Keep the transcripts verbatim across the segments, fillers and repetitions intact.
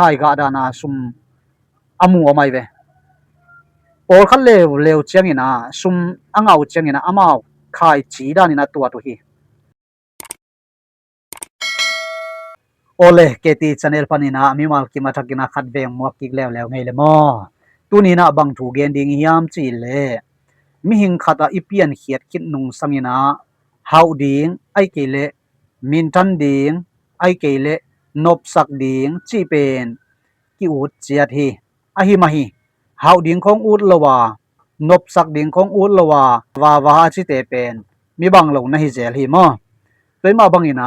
Khai gah dana sum a mu om ai ve. Pawlkhat leuleu ciangina sum a ngah uh ciangina amau khaici danin a tuat uh hi. Awle, K T channel panina mimal kim a thakina khat veng muak kik leuleu ngei le maw? Tunina bang thu gen ding hiam cih le, mihing khat a i piankhiat khit nung sangina hauh ding ai kei le, mintan ding ai kei le, nopsak ding cih pen ki ut ciat hi. Ahi mah hi, hauh ding khong ut lo a, nopsak ding khong ut lo a, vava a cite pen mi bang lo na hi zel hi maw? Tua mah bangina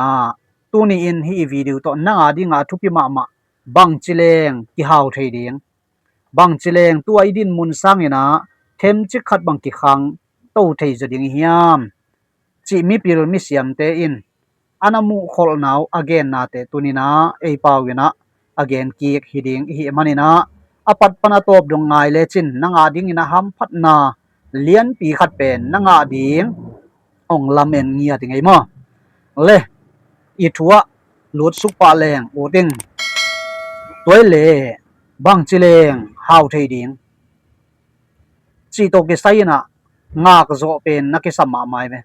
tuni in hih i video tawh nang a dinga thupi mahmah bangci leng kihau thei ding, bangci leng tua i din mun sangina themcik khat bang kikhang to thei zaw ding hiam cih mipil misiamte in a na muhkholhna uh a gennate tunina ei pau ina a gen kik hi ding i hih manina a pat pan a tawp dong ngai lecin nang a dingina hamphatna lianpi khat pen nang a ding ong lamen ngiat i ngei maw? Le, i thu ah lutsuk pah leng ut in. Tua i le bangci leng hau thei ding cih tawh kisai ina ngakzawh pen na kisam mahmah ai ve.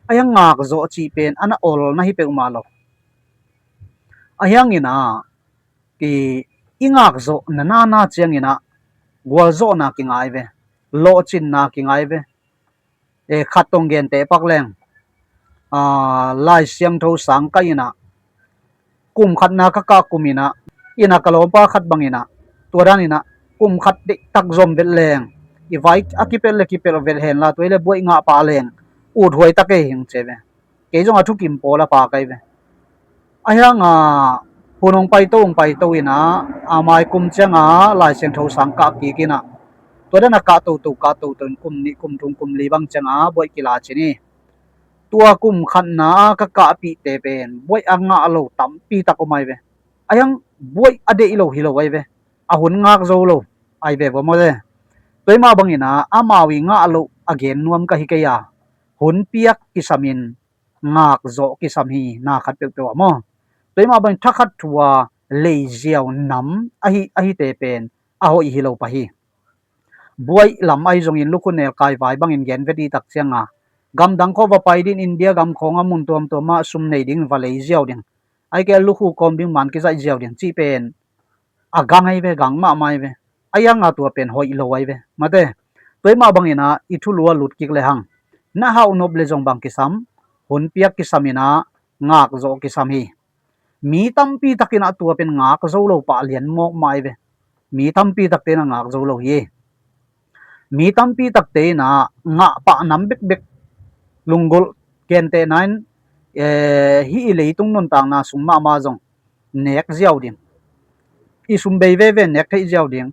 Ahiang ngakzawh cih pen a na ol na hi peuhmah lo. Ahiangina i, i ngakzawh na nana ciangina gualzawhna kingai ve, lawhcinna kingai ve. E, khat tong genteh pak leng, Lai Siangtho sang ka ina kum khatna ka kah kum ina ina ka lawmpa khat bangina tua danina kum khat deihtak zom vet leng i vai a kipel le kipel vet henla tua i le buaih ngah pah leng uthuai tak ei hing ce ve. Kei zong a thukim pawl a pa kai ve. Ahianga hun hong paito hong paito ina a mai kum cianga Lai Siangtho sang kah kik ina tua dana kah toto kah toto in kum nih kum thum kum li bang cianga buaih kila cin hi. Tua kum khatna a ka kahpihte pen buaih a ngah lo tampi tak om ai ve. Ahiang buaih a deih lo hi lo ai ve. A hun ngak zo lo ai ve vua maw le. Tua i mah bangina amau i ngah lo a gen nuam ka hi kei a hun piak kisamin ngakzawh kisam hi na khat peuhpeuh ah maw? Tua i mah bangin thakhat thu a leiziau nam ahi, ahite pen a hoih hi lo pah hi. Buaih lam ahi zongin lukhu nelkai vai bangin gen vet i tak cianga gamdang khawh va pai din India gam khawng a mun tuamtuam ah sum nei ding va leiziau ding. Ai kei lukhu kawm ding man kizaih ziau ding cih pen a gang ai ve, gang mahmah ai ve. Ahianga tua pen hoih lo ai ve mate. Tua i mah bangina i thulu a lut kik le hang na hauh nop le zong bang kisam, hun piak kisam ina ngakzawh kisam hi. Mi tampi takin a tua pen ngak zo lo pah lian mawk mah ai ve. Mi tampi takte ina ngak zo lo hi. Mi tampi takte ina ngah pah nam bekbek lunggulh gentehna in, eh, hih i leitung nuntakna sung mahmah zong nek ziau ding, i sum bei veve nek theih ziau ding,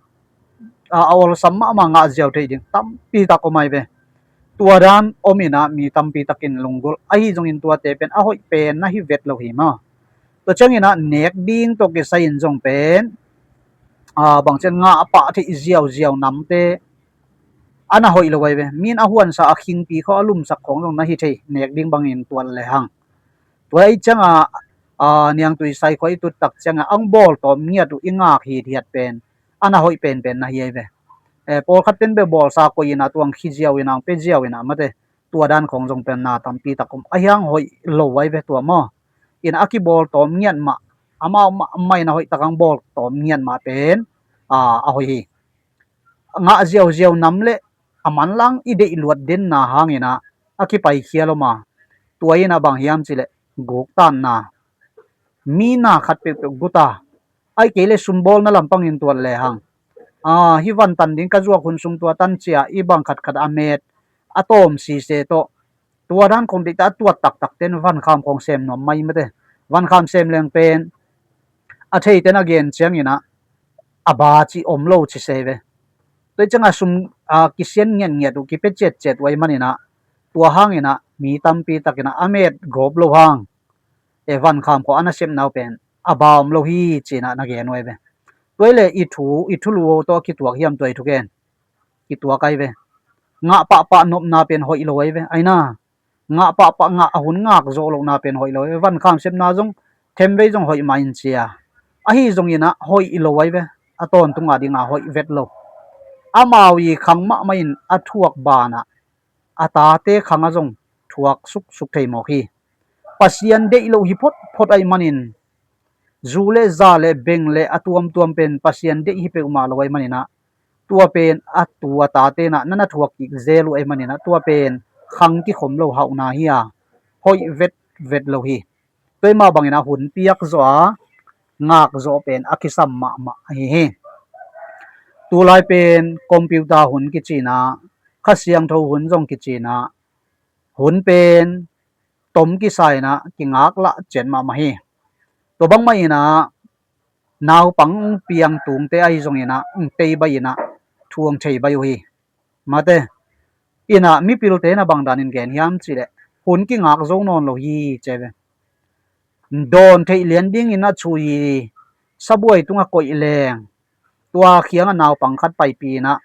a, a olsam mahmah ngah ziau theih ding tampi tak om ai ve. Tua dan om ina mi tampi takin lunggulh ahi zongin tuate pen a hoih pen na hi vet lo hi maw? Tua ciangina nek ding tawh kisai in zong pen, a, bangcian ngah pah theih ziauziau namte a na hoih lo ai ve. Min a huansa a khingpi khawh a lumsak khawng zong na hi thei nek ding bangin tuat le hang. Tua i cianga, a, niangtui sai khawh i tut tak cianga ang bawl tawm ngiat uh i ngak hithiat pen a na hoih penpen na hi ai ve. Eh, pawlkhat ten be bawlsa koih ina tuang khi ziau ina ang pe ziau ina mate. Tua dan khawng zong pen na tampi tak om ahiang hoih lo ai ve tua maw? Ina a kibawl tawm ngiat mah amau mah maina hoih tak ang bawl tawm ngiat mah pen, a, a hoih hi. Ngah ziauziau nam le a manlang i deih luat denna hangina a kipaikhial om a, tua ina bang hiam cih le guktanna, mi na khat peuhpeuh guta ai kei le sumbawlna lampangin tuat le hang, a, hi vantan ding ka zuak hun sung tua tan cia i bang khatkhat a met a tawm sise tawh tua dan khong deihta a tuat taktak ten vankham khong sem nuam mai mate. Vankham sem leng pen a theiten a gen ciangina a ba ci om lo ci se ve. Tua i cianga sum, a, kisian ngiatngiat uh kipia ciatciat uh ai manina tua hangina mi tampi takina a met gawp lo hang, e, vankham khawh a nasepna uh pen a ba om lo hi cina na gen uh ai ve. Tua i le i thu, i thulu tawh kituak hiam tua i thugen kituak ai ve. Ngah pahpah nopna pen hoih lo ai ve aina. Ngah pahpah ngah a hun ngak zawh lohna pen hoih lo ai ve. Vankham sepna zong themvei zong hoih mah in cia Ahi zongin ah hoih lo ai ve. A tawntung a ding a hoih vet lo. Amau i khang mahmah in a thuak banah a tate khang ah zong thuak suksuk thei mawk hi. Pasian deih lo hi photphot ai manin, zu le za le beng le a tuamtuam pen Pasian deih hi peuhmah lo ai manin ah, tua pen a tua tate in ah na na thuak kik zel uh ai manin ah, tua pen khang kikhom lo hauhna hi a, hoih vetvet lo hi. Tua i mah bangin ah hun piak zawh a, ngak zawh pen a kisam mahmah ahi hi. Tulai pen computer hun kici in ah, Kha Siangtho hun zong kici in ah, hun pen tom kisa in ah kingak lah ciat mahmah hi. Tua bangmah in ah naupang piang tungte ahi zongin ah tei bai in ah thu hong thei bai uh hi. Mate, in ah mipilte in ah bang danin gen hiam cih leh, hun kingak zo nawn lo hi ci ai ve. Dawn theih lian dingin ah Chui i sabuai tungah koih leng, tua khiangah naupang khat paipih in ah,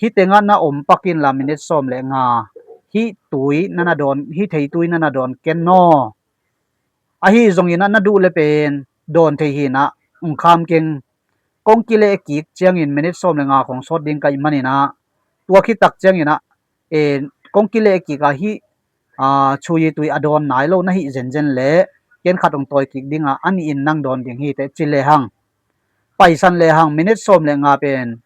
hih tengah na om pak inla minute sawm le nga, hih tui na na dawn, hih theitui na na dawn ken aw. Ahi zongin ah na duh le pen dawn thei hi in ah, ung kham keng. Kong kileh kik ciangin minute sawm le nga khong sawt ding ka hih manin ah, tua khit tak ciangin ah, eh, kong kileh kik a hih, ah, Chui i tui a dawn nai lo na hih zenzen leh ken khat hong tawi kik ding a, a nihin nang dawn ding hi teh ci lehang, paisan lehang minute sawm le nga pen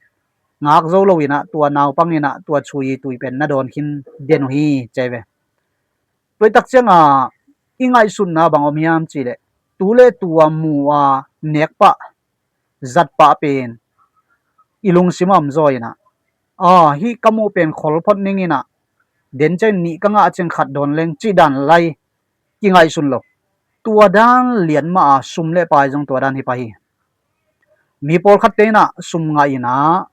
ngak zo lo in ah, tua naupang in ah tua Chui i tui pen na dawn khin den uh hi ci ai ve. Tua i tak ciangah i ngaihsutna bang om hiam cih leh, tu le tua mu a nek pah, zat pah pen i lungsim ah om zaw in ah, a, hih ka muh pen khol phot ning in ah, den ciang nih ka ngah ciang khat dawn leng cih dan lai kingaihsun lo. Tua dan lian mah a sum le pai zong tua dan hi pah hi. Mi pawlkhatte in ah sum ngah in ah,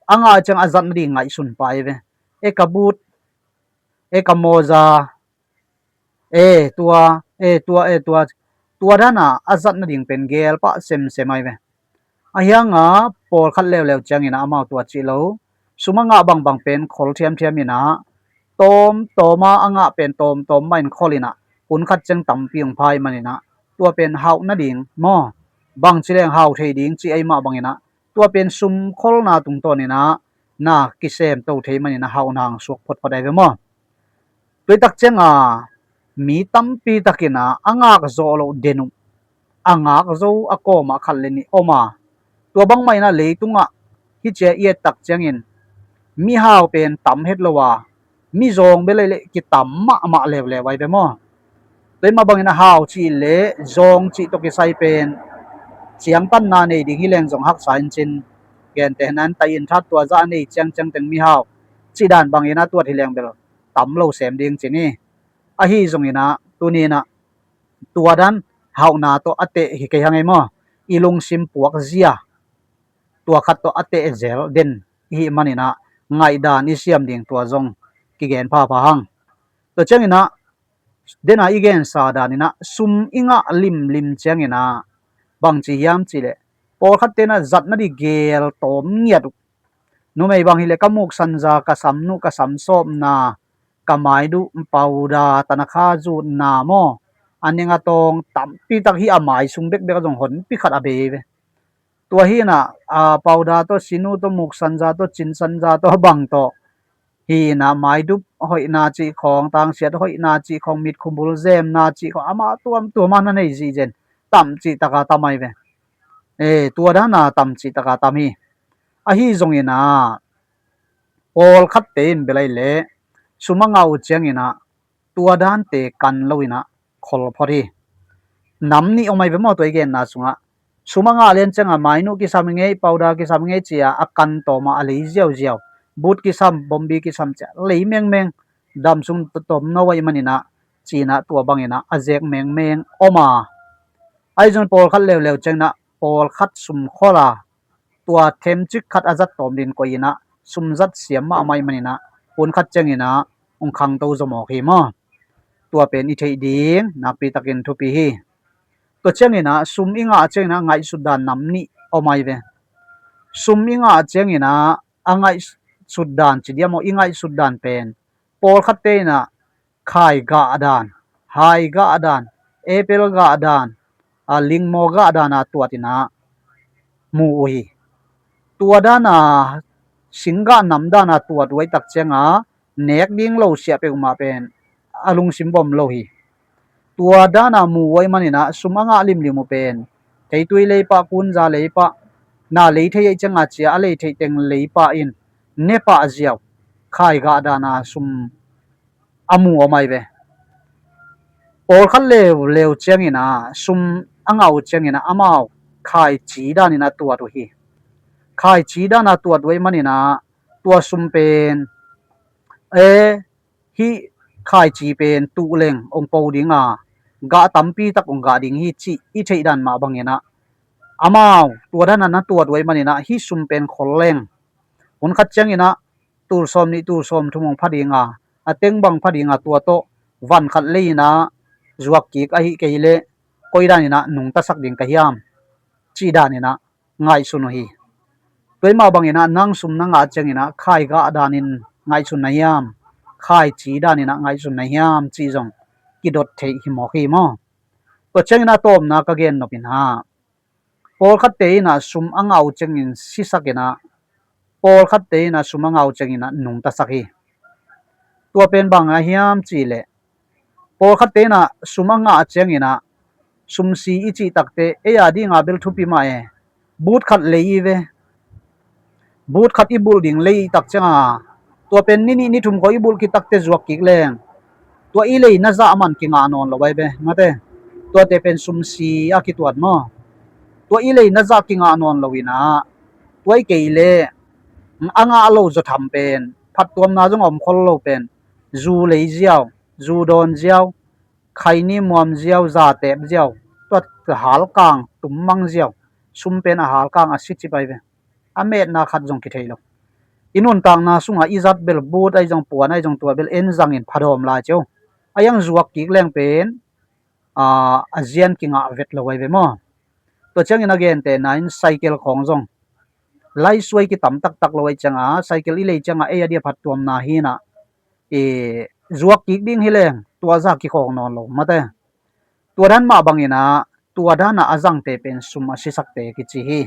a ngah ciang a zat nading ngaihsun pah ai ve. E ka but, e ka mawza, e tua, e tua, e tua, tua dan a a zat nading pen geel pah semsem ai ve. Ahi hang a pawlkhat leuleu ciangin ah amau tua cih lo, sum a ngah bangbang pen khol thiamthiam in ah, tawmtawm a a ngah pen tawmtawm mah in khol in ah, hun khat ciang tampi hong pha ahih manin ah, tua pen hauh nading maw, bangci leng hau thei ding cih ahih mah bangin ah, tua pen sum kholna tungtawn in ah na kisemto thei manin ah hauhna hong suak photphot ai ve maw. Tua i tak ciang a mi tampi takin ah a ngak zawh loh den uh, a ngak zo a kawm ah khat le nih om a, tua bangmah in ah leitungah hih cia i et tak ciangin mihau pen tam het lo a, mizawng bel ahih leh kitam mahmah leuleu ai ve maw. Tua i mah bangin ah hau cih leh zawng cih tawh kisai pen ciangtanna nei ding hi leng zong haksa in cin, gentehna in tai in that tua zah a nei ciangciang teng mihau cih dan bangin ah tuat hi leng bel tam lo sem ding cin hi. Ahi zongin ah tuni in ah tua dan hauhna tawh a teh hi kei hang ei maw. I lungsim puak zia tua khat tawh a teh zel den i hih manin ah, ngaihdan i siam ding tua zong kigen phapha hang. Tua ciangin ah, den a i gensa danin ah sum i ngah limlim ciangin ah bangci hiam cih leh, pawlkhatte in ah zat nading geel tawm ngiat uh. Numei bang hi leh ka muksanza, ka samnuh, ka samsawpna, ka maidup, powder, tanakha zutna maw, a ning a tawng tampi tak hi a mai sung bekbek ah zong honpi khat a bei ve. Tua hi in ah, a, powder tawh, sinu tawh, muksanza tawh, cinsanza tawh, bang tawh hi in ah, maidup hoihna cih khawng, tangsiat hoihna cih khawng, mitkhu bul zemna cih khawng, amah tuamtuam a na nei zihzen, tam cih tak a tam ai ve. E, tua dan a tam cih tak a tam hi. Ahi zongin ah pawlkhatte in bel ahih leh sum a ngah uh ciangin ah tua dante kan lo in ah khol phot hi. Nam nih om ai ve maw tua i genna sungah. Sum a ngah lian ciang a maidup kisam hi ngei, powder kisam hi ngei ci a a kan tawm a a lei ziauziau. But kisam, bombi kisam ci a lei mengmeng. Dam sung tomno ahih manin ah ci in ah tua bangin ah a zek mengmeng om a. Ahi zongin pawlkhat leuleu ciangin ah pawlkhat sum khol a, tua themcik khat a zat tawm dingin koih in ah sum zat siam mahmah ahih manin ah hun khat ciangin ah hong khangto zaw mawk hi maw. Tua pen i theih ding nakpi takin thupi hi. Tua ciangin ah sum i ngah ciangin ah ngaihsut dan nam nih om ai ve. Sum i ngah ciangin ah a ngaihsut dan ci diam aw, i ngaihsut dan pen pawlkhatte in ah khai gah dan, hai gah dan, apple gah dan, a lingmaw gah dana tuat inah mu uh hi. Tua dana singgah nam dana tuat uh ahih tak cianga nek ding lo siah peuhmah pen a lungsim bom lo hi. Tua dana mu uh ahih maninah sum a ngah limlim uh pen theitui leipah, kunza leipah, na lei thei ahih cianga cia a lei theih teng leipah in nepah ziau, khai gah dana sum a mu om ahi ve. Pawlkhat leuleu cianginah sum a ngah uh cianginah amau khaici daninah tuat uh hi. Khaici dana tuat uh ahih maninah tua sum pen e hih khaici pen tuhleng ong po dinga gah tampi tak ong gah ding hi cih i theih dan mah banginah amau tua dana na tuat uh ahih maninah hih sum pen kholleng hun khat cianginah tul sawm nih tul sawm thum ong pha dinga a teng bang pha dinga tua tawh van khat lei inah zuak kik ahih kei leh koi daninah nungtasak ding ka hiam cih daninah ngaihsun uh hi. Tua ahih mah banginah nang sum na ngah cianginah khai gah danin ngaihsun na hiam, khaici daninah ngaihsun na hiam cih zong kidot theih hi mawk hi maw? Tua cianginah tawpna ka gen nop inah pawlkhatte inah sum a ngah uh ciangin sisak inah pawlkhatte inah sum a ngah uh cianginah nungtasak hi. Tua pen bang a hiam cihleh pawlkhatte inah sum a ngah cianginah sumsi i cih takte ei a dinga bel thupi mah e. But khat lei i ve. But khat i bulh ding lei i tak cianga tua pen ni nih ni thum khawng i bulh kik takte zuak kik leng tua i lei na zah man kingah nawn lo ahi ve mate. Tuate pen sumsi a kituat maw? Tua i lei na zah kingah nawn lo inah tua i kei leh a ngah lo zaw tham pen phattuamna zong a om khol lo pen zu lei ziau, zu dawn ziau, khaini muam ziau, zatep ziau, tua halkang tummang ziau, sum pen a halkang a sicip ahi ve. A metna khat zong kithei lo. I nuntakna sungah i zat bel but ahi zong puan ahi zong tua bel en zangin phadawm lai cio. A iang zuak kik leng pen a zian kingah vet lo ahi ve maw? Tua ciangin a gentehna in cycle khawng zong laisuai kitam taktak lo ahi cianga cycle i lei cianga ei a dia phattuamna hinah i zuak kik ding hi leng tua zah kikhawng nawn lo mate. Tua dan mah banginah tua danah a zangte pen sum a sisakte kici hi.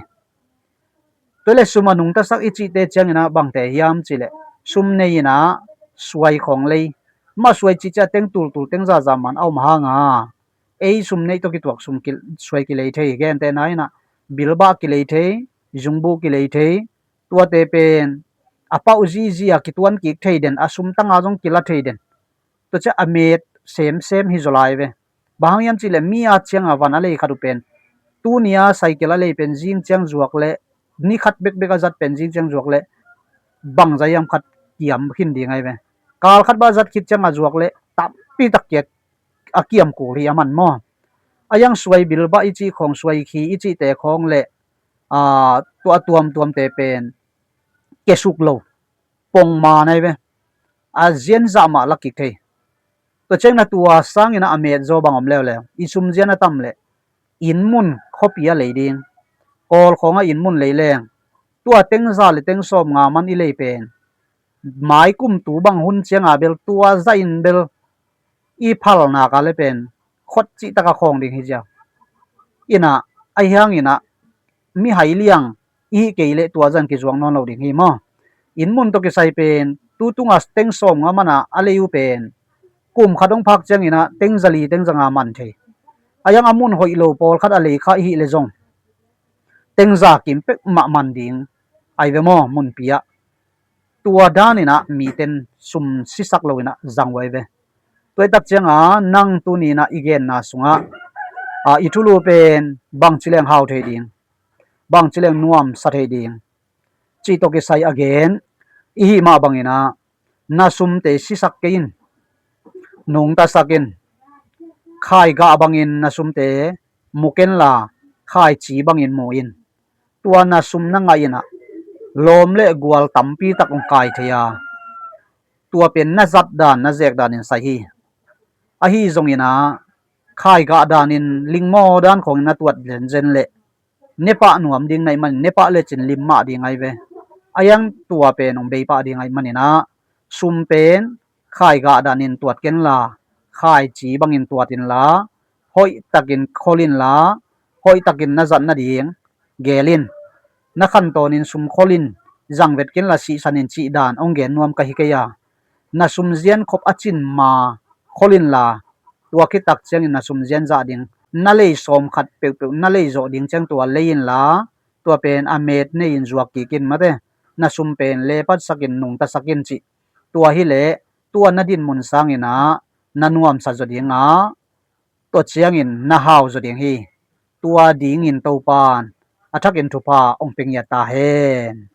Tua le sum a nungtasak i cihte cianginah bangte hiam cihleh sum nei inah suai khawng lei. Mah suai cihcia teng tultul teng zaza man a om hanga ei sum neih tawh kituak sum suai kilei thei. Gentehna inah bilbah kilei thei, zungbuh kilei thei. Tuate pen a pauh zihzih a kituan kik thei den, a sum tanga zong kila thei den. Tua ciah a met semsem hi zaw lai ve. Bang hang hiam cihleh mi a cianga van a lei khat uh pen tuni a cycle a lei pen zing ciang zuak leh ni khat bekbek a zat pen zing ciang zuak leh bangza hiam khat kiam khin ding ahi ve. Kal khat bah zat khit cianga zuak leh tampi tak kia a kiam kul hi a man maw? A iang suai bilbah i cih khawng, suai khi i cihte khawng leh tua a tuamtuamte pen kesuk lo pongman ahi ve. A zianzah mah lak kik thei. Tua ciangin a tua sangin a met zaw bang om leuleu i sumzian a tam leh inn mun khuapi a lei ding. Kawl khawngah inn mun lei leng tua tengza le teng sawm nga man i lei pen mai kum tu bang hun cianga bel tua zahin bel i phalnak a le pen khot cihtaka khawng ding hi ziau. Inah ahi hanginah mihai liang i hih kei leh tua zan kizuak nawn lo ding hi maw? Inn mun tawh kisai pen tu tunga teng sawm nga mana a lei uh pen kum khat hong phak cianginah teng zali teng zanga man thei. A iang a mun hoih lo pawlkhat a lei kha i hih leh zong teng za kim pek mah man ding ahi ve maw? Munpi ah tua daninah miten sum sisak loinah zang uh ahi ve. Tua i tak cianga nang tuninah i genna sungah i thulu pen bangci leng hau thei ding, bangci leng nuamsa thei ding cih tawh kisai a gen i hih mah banginah na sumte sisak kei in, nungtasak in, khai gah bangin na sumte mu kenla khaici bangin mu in. Tua na sum na ngah inah lawm le gual tampi tak hong kai thei a tua pen na zat dan na zek danin sai hi. Ahi zonginah khai gah danin lingmaw dan khawngin na tuat zenzen leh nepah nuam ding na hih manin nepah lecin lim mah ding ahi ve. A iang tua pen hong beipah ding ahi maninah sum pen khai gah danin tuat kenla khaici bangin tuat inla hoihtakin khol inla hoihtakin na zat nading geel in. Na khantawnin sum khol in, zang vet kei inla sihsan in cih dan hong gen nuam ka hi kei a, na sumzian khop a cin ma khol inla, tua khit tak ciangin na sumzian zah ding, na lei sawm khat peuhpeuh na lei zawh ding ciang tua lei inla, tua pen a meet nei in zuak kik in mate, na sum pen lepat sak in nungta sak in cih. Tua hileh tua na dinmun sangin ah na nuamsa zaw ding a, tua ciangin na hau zaw ding hi. Tua dingin Topan a thakin thupha hong pia ngiat ta hen.